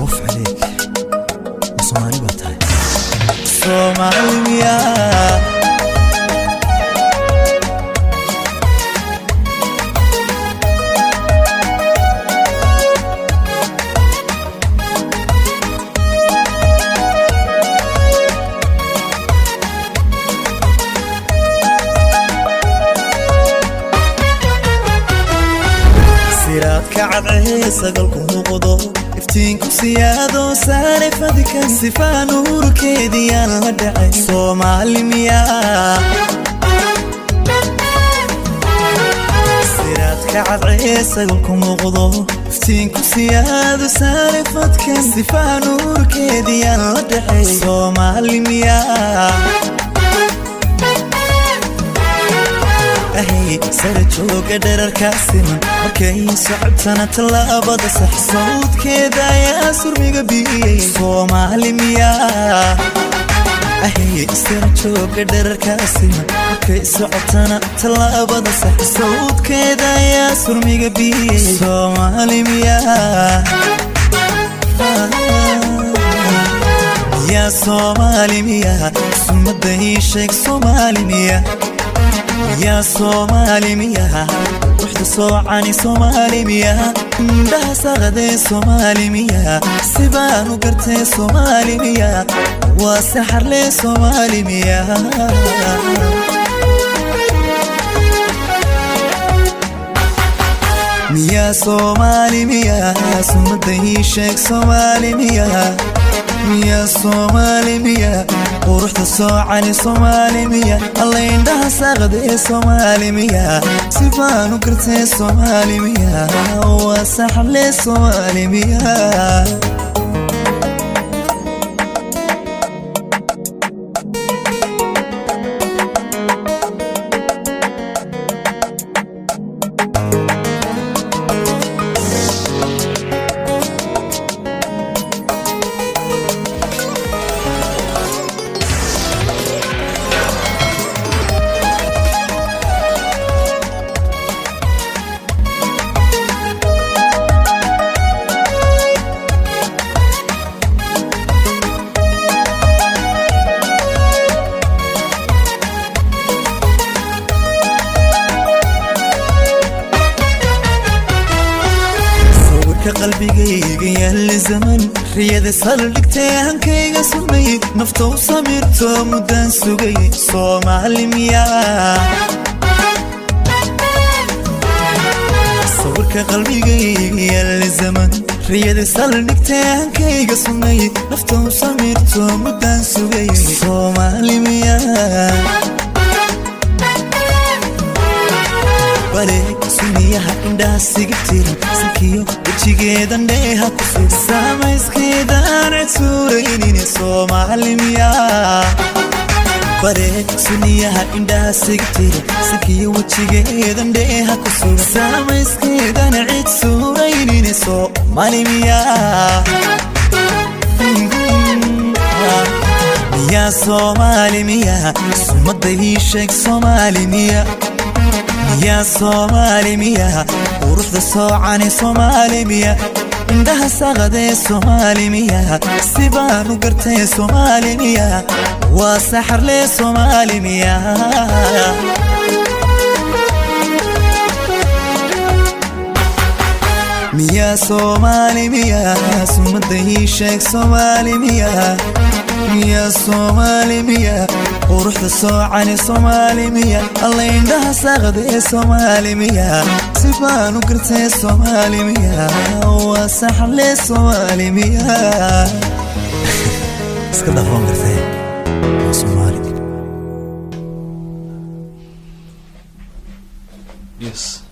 Waf عليك, Soomaali baa tahay. Soomaali miyaa? Siraadka cadcee sagalku muuqdo, iftiinku siyaado saare fadka, sifaa nuurkeediyaan la dhacay. Soomaali miyaa? Siraadka cadcee sagalku muuqdo, iftiinku siyaado saare fadka, sifaa nuurkeediyaan la dhacay. Soomaali miyaa? Ahay, sara jooga dherarkaa siman, markay socotana tallaabada sax, sawdkeeda ayaa surmiga biyey. Soomaali miyaa? Ahay, sara jooga dherarkaa siman, markay socotana tallaabada sax, sawdkeeda ayaa surmiga biyey. Soomaali miyaa? Yaa Soomaali miyaa? Sumada ii sheeg, Soomaali miyaa? Yaa Soomaali miyaa? Ruuxda soocani Soomaali miyaa? Indhaha saqadee Soomaali miyaa? Sibaan u gartee, Soomaali miyaa? Waa saxarlee, Soomaali miyaa? Miyaa Soomaali miyaa? Sumada ii sheeg, Soomaali miyaa? Miyaa Soomaali miyaa? Quruxda soocani Soomaali miya? Alla, indhaha saaqadee Soomaali miya? Sifaan u gartee, Soomaali miya? Waa saxle, Soomaali miya? Sawirka qalbigayga yaalla zaman, riyada saldhigtay, hankayga sumay, nafta u samirto muddaan sugay. Soomaali miyaa? Sawirka qalbigayga yaalla zaman, riyada saldhigtay, hankayga sumay, nafta u samirto muddaan sugay. Soomaali miyaa? Bale suniyaha indhaha siga tiran, sankiyo wejigeedan dheeha ku sug, samayskeedaan cid suuraynin. Soomaali miyaa? Bale suniyaha indhaha siga tiran, sankiyo wejigeedan dheeha ku sug, samayskeedan cid suuraynin. Soomaali miyaa? Miyaa Soomaali miyaa? Sumada ii sheeg, Soomaali miya? Yaa Soomaali miya? Quruxda soocani Soomaali miya? Indhaha saqadee Soomaali miya? Sibaan u gartee, Soomaali miya? Waa saxarlee, Soomaali miya? Miyaa Soomaali miya? Sumada ii sheeg, Soomaali miya? Miyaa Soomaali miya? Quruxda soocani Soomaali miya? Alla, indhaha saqadee Soomaali miya? Sibaan u gartee, Soomaali miya? Waa saxle, Soomaali miya? Iska dhafoon gartee, waa Soomaali. Yes.